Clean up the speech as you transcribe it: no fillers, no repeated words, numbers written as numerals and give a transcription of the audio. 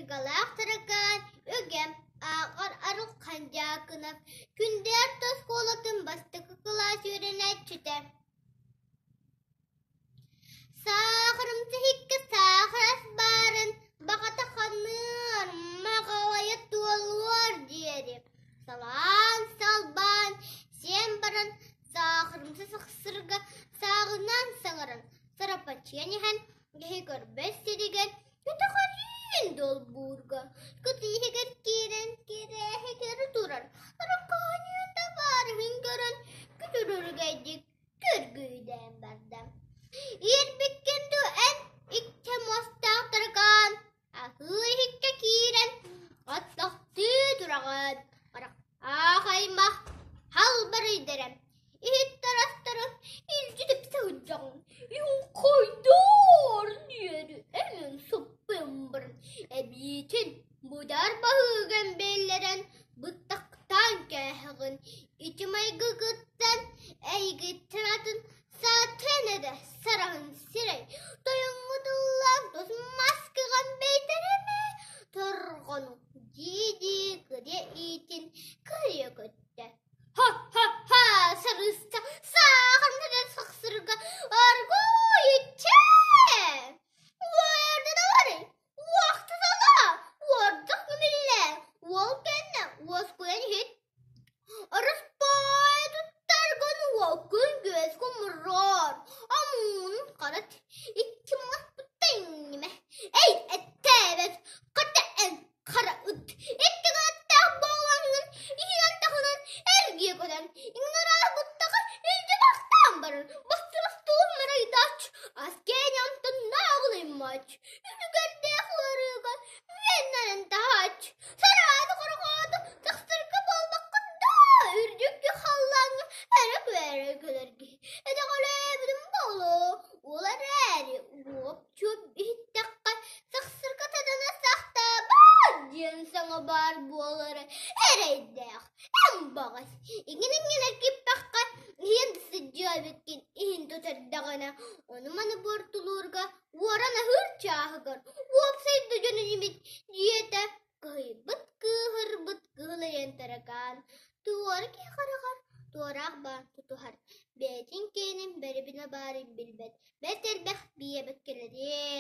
Сыргалаах таракаан Үгэм ааҕар Арылхан Дьаакынов Күндэ орто оскуолатын бастакы кылаас үөрэнээччитэ. Саахарымса иһиккэ саахарас баарын баҕата ханыар, маҕалайа туолуор диэри салаан-салбаан сиэн баран саахарымса сахсырга сааҕынан саҥаран сарапаччыйан иһэн киһи көрбөт сиригэр көтөҕөрүүн долбуурга кытыыһыгар киирэн кирээһигэр турар аракааньын табаарыһын көрөн күтүрүргэйдик күргүйдээн барда. Иирбиккин дуу эн икки муостаах таракаан аһыы иһиккэ киирэн аттахтыы тураҕын харахтаах аймах халбарыйдарым иһиттэр астарын илдьи тэпсэ сылдьаҕын Иҥхойдоор диэри эмин сыппын баран эбиитин быдар баһыыгын биллэрэн быттахтаан кээһэҕин ити майгыгыттан эйигиттэн атын саатыан эрэ сараһын сирэй тойоҥҥутуллан тус маскыгын бэйтэримэ торҕону дии-дии кырыа иитин кырыйа көттө Ха-ха-ха, сарыста саахарынан сахсырга аргуй иччэ! Уорда даларый, уохта сала, уордах күмүллэ, уол кэннэ уоскуйан иһит. Ырыспай туттаргын уоккун күөскүн мурроор, амуун харат, икки муҥаспытта иҥнимэ, эй эттээбэт, хата эн хара ыт икки кынаттаах буолаҥҥын иһинэн-таһынан эргийэ көтөн иҥнэраах быттаҕа илдьэ бахтаан баран бастырастуун марайдааччы ас кээнэ амтаннааҕын аймааччы үлүгэрдээх ыарыыга үөннэнэн таһааччы сарааты хорохооту тахсарга буолбаккын даа үрдүккэ халлааҥҥа эрэ күөрэ кэлэр киһи этэҕэлээбитим буолуо ол эрээри уоп-чуоп иһиттэххэ сахсырга сатана сахтаабат диэн саҥа баар буолара эрэйдээх эн баҕас иҥин-иҥин эргиппэххэ иһин сылдьыа эбиккин иһин тутардаҕына ону-маны буортулуурга уоран аһыыр чааһыгар уопсай да дьон инибит диэтэ кыһыйбыт кыыһырбыт кыһыл эйэн таракаан туора киһи хараҕар туораах баар тутуһар бэйэтин киэнин бэрибинэ баарын билбэт бэрт элбэх биэбэккэлэриэ.